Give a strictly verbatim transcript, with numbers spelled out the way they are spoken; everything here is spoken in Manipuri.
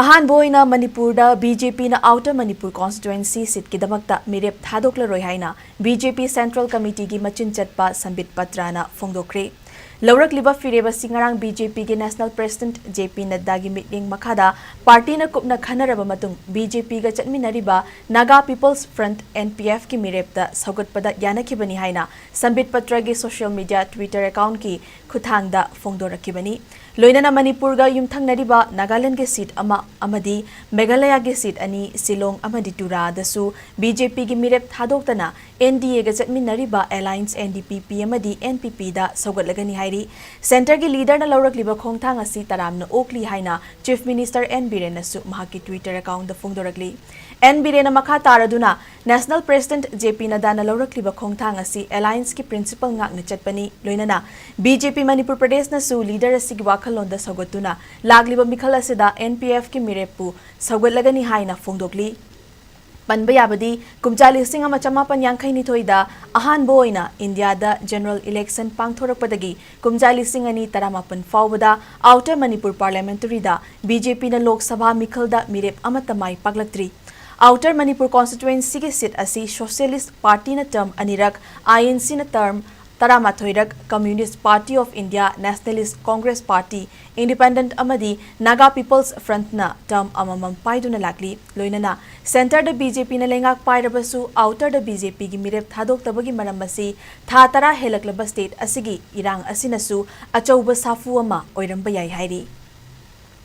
ꯑꯍꯥꯟꯕ ꯑꯣꯏꯅ ꯃꯅꯤꯄꯨꯔꯗ ꯕꯤ ꯖꯦ ꯄꯤꯅ ꯑꯥꯎꯇꯔ ꯃꯅꯤꯄꯨꯔ ꯀꯣꯟꯁꯇꯤꯇ꯭ꯋꯦꯟꯁꯤ ꯁꯤꯠꯀꯤꯗꯃꯛꯇ ꯃꯤꯔꯦꯞ ꯊꯥꯗꯣꯛꯂꯔꯣꯏ ꯍꯥꯏꯅ ꯕꯤ ꯖꯦ ꯄꯤ ꯁꯦꯟꯇ꯭ꯔꯦꯜ ꯀꯃꯤꯇꯤꯒꯤ ꯃꯆꯤꯟ ꯆꯠꯄ ꯁꯝꯕꯤꯠ ꯄꯇ꯭ꯔꯅ ꯐꯣꯡꯗꯣꯛꯈ꯭ꯔꯦ꯫ ꯂꯧꯔꯛꯂꯤꯕ ꯐꯤꯔꯦꯞ ꯑꯁꯤ ꯉꯔꯥꯡ ꯕꯤ ꯖꯦ ꯄꯤꯒꯤ ꯅꯦꯁꯅꯦꯜ ꯄ꯭ꯔꯦꯁꯤꯗꯦꯟꯠ ꯖꯦ ꯄꯤ ꯅꯗ꯭ꯗꯥꯒꯤ ꯃꯤꯠꯌꯦꯡ ꯃꯈꯥꯗ ꯄꯥꯔꯇꯤꯅ ꯀꯨꯞꯅ ꯈꯟꯅꯔꯕ ꯃꯇꯨꯡ ꯕꯤ ꯖꯦ ꯄꯤꯒ ꯆꯠꯃꯤꯟꯅꯔꯤꯕ Naga people's front, N P ꯑꯦꯐꯀꯤ ꯃꯤꯔꯦꯞꯇ ꯁꯧꯒꯠꯄꯗ ꯌꯥꯅꯈꯤꯕꯅꯤ ꯍꯥꯏꯅ ꯁꯝꯕꯤꯠ ꯄꯇ꯭ꯔꯒꯤ ꯁꯣꯁꯤꯌꯦꯜ ꯃꯤꯗꯤꯌꯥ Twitter ꯑꯦꯀꯥꯎꯟꯠꯀꯤ ꯈꯨꯠꯊꯥꯡꯗ ꯐꯣꯡꯗꯣꯔꯛꯈꯤꯕꯅꯤ꯫ ꯂꯣꯏꯅꯅ ꯃꯅꯤꯄꯨꯔꯒ ꯌꯨꯝꯊꯪꯅꯔꯤꯕ ꯅꯥꯒꯥꯂꯦꯟꯗꯒꯤ ꯁꯤꯠ ꯑꯃ ꯑꯃꯗꯤ ꯃꯦꯘꯥꯂꯌꯥꯒꯤ ꯁꯤꯠ ꯑꯅꯤ, ꯁꯤꯂꯣꯡ ꯑꯃꯗꯤ ꯇꯨꯔꯥꯗꯁꯨ ꯕꯤ ꯖꯦ ꯄꯤꯒꯤ ꯃꯤꯔꯦꯞ ꯊꯥꯗꯣꯛꯇꯅ ꯑꯦꯟ ꯗꯤ ꯑꯦꯒ ꯆꯠꯃꯤꯟꯅꯔꯤꯕ alliance N D P P ꯑꯃꯗꯤ ꯑꯦꯟ ꯄꯤ ꯄꯤꯗ ꯁꯧꯒꯠꯂꯒꯅꯤ ꯍꯥꯏꯔꯤ꯫ ꯁꯦꯟꯇꯔꯒꯤ ꯂꯤꯗꯔꯅ ꯂꯧꯔꯛꯂꯤꯕ ꯈꯣꯡꯊꯥꯡ ꯑꯁꯤ ꯇꯔꯥꯝꯅ ꯑꯣꯛꯂꯤ ꯍꯥꯏꯅ ꯆꯤꯐ ꯃꯤꯅꯤꯁꯇꯔ ꯑꯦꯟ ꯕꯤꯔꯦꯟꯅꯁꯨ ꯃꯍꯥꯛꯀꯤ Twitter ꯑꯦꯀꯥꯎꯟꯠꯇ ꯐꯣꯡꯗꯣꯔꯛꯂꯤ꯫ ꯑꯦꯟ ꯕꯤꯔꯦꯟꯅ ꯃꯈꯥ ꯇꯥꯔꯗꯨꯅ, ꯅꯦꯁꯅꯦꯜ ꯄ꯭ꯔꯦꯁꯤꯗꯦꯟꯠ ꯖꯦ ꯄꯤ ꯅꯗ꯭ꯗꯥꯅ ꯂꯧꯔꯛꯂꯤꯕ ꯈꯣꯡꯊꯥꯡ ꯑꯁꯤ ꯑꯦꯂꯥꯏꯟꯁꯀꯤ ꯄ꯭ꯔꯤꯟꯁꯤꯄꯜ ꯉꯥꯛꯅ ꯆꯠꯄꯅꯤ꯫ ꯂꯣꯏꯅꯅ ꯕꯤ ꯖꯦ ꯄꯤ ꯃꯅꯤꯄꯨꯔ ꯄ꯭ꯔꯗꯦꯁꯅꯁꯨ ꯂꯤꯗꯔ ꯑꯁꯤꯒꯤ ꯋꯥꯈꯜꯂꯣꯟꯗ ꯁꯧꯒꯠꯇꯨꯅ ꯂꯥꯛꯂꯤꯕ ꯃꯤꯈꯜ ꯑꯁꯤꯗ ꯑꯦꯟ ꯄꯤ ꯑꯦꯐꯀꯤ ꯃꯤꯔꯦꯞꯄꯨ ꯁꯧꯒꯠꯂꯒꯅꯤ ꯍꯥꯏꯅ ꯐꯣꯡꯗꯣꯛꯂꯤ꯫ ꯄꯟꯕ ꯌꯥꯕꯗꯤ, ꯀꯨꯝꯖꯥ ꯂꯤꯁꯤꯡ ꯑꯃ ꯆꯃꯥꯄꯟ ꯌꯥꯡꯈꯩ ꯅꯤꯊꯣꯏꯗ ꯑꯍꯥꯟꯕ ꯑꯣꯏꯅ ꯏꯟꯗꯤꯌꯥꯗ ꯖꯦꯅꯔꯦꯜ ꯏꯂꯦꯛꯁꯟ ꯄꯥꯡꯊꯣꯔꯛꯄꯗꯒꯤ ꯀꯨꯝꯖꯥ ꯂꯤꯁꯤꯡ ꯑꯅꯤ ꯇꯔꯥꯃꯥꯄꯟ ꯐꯥꯎꯕꯗ ꯑꯥꯎꯇꯔ ꯃꯅꯤꯄꯨꯔ ꯄꯥꯔꯂꯤꯌꯥꯃꯦꯟꯇꯔꯤꯗ ꯕꯤ ꯖꯦ ꯄꯤꯅ ꯂꯣꯛ ꯁꯚꯥ ꯃꯤꯈꯜꯗ ꯃꯤꯔꯦꯞ ꯑꯃꯠꯇ ꯃꯥꯏ ꯄꯥꯛꯂꯛꯇ꯭ꯔꯤ꯫ ꯑꯥꯎꯇꯔ ꯃꯅꯤꯄꯨꯔ ꯀꯣꯟꯁꯇꯤꯇ꯭ꯋꯦꯟꯁꯤꯒꯤ ꯁꯤꯠ ꯑꯁꯤ ꯁꯣꯁꯤꯌꯦꯂꯤꯁꯠ ꯄꯥꯔꯇꯤꯅ ꯇꯔꯝ ꯑꯅꯤꯔꯛ, ꯑꯥꯏ ꯑꯦꯟ ꯁꯤꯅ ꯇꯔꯝ ꯇꯔꯥꯃꯥꯊꯣꯏꯔꯛ, communist party of India, nationalist congress party, independent ꯑꯃꯗꯤ ꯅꯥꯒꯥ ꯄꯤꯄꯜꯁ ꯐ꯭ꯔꯟꯠꯅ ꯇꯔꯝ ꯑꯃꯃꯝ ꯄꯥꯏꯗꯨꯅ ꯂꯥꯛꯂꯤ꯫ ꯂꯣꯏꯅꯅ ꯁꯦꯟꯇꯔꯗ ꯕꯤ ꯖꯦ ꯄꯤꯅ ꯂꯩꯉꯥꯛ ꯄꯥꯏꯔꯕꯁꯨ ꯑꯥꯎꯇꯔꯗ ꯕꯤ ꯖꯦ ꯄꯤꯒꯤ ꯃꯤꯔꯦꯞ ꯊꯥꯗꯣꯛꯇꯕꯒꯤ ꯃꯔꯝ ꯑꯁꯤ ꯊꯥ ꯇꯔꯥ ꯍꯦꯜꯂꯛꯂꯕ ꯁ꯭ꯇꯦꯠ ꯑꯁꯤꯒꯤ ꯏꯔꯥꯡ ꯑꯁꯤꯅꯁꯨ ꯑꯆꯧꯕ ꯁꯥꯐꯨ ꯑꯃ ꯑꯣꯏꯔꯝꯕ ꯌꯥꯏ ꯍꯥꯏꯔꯤ꯫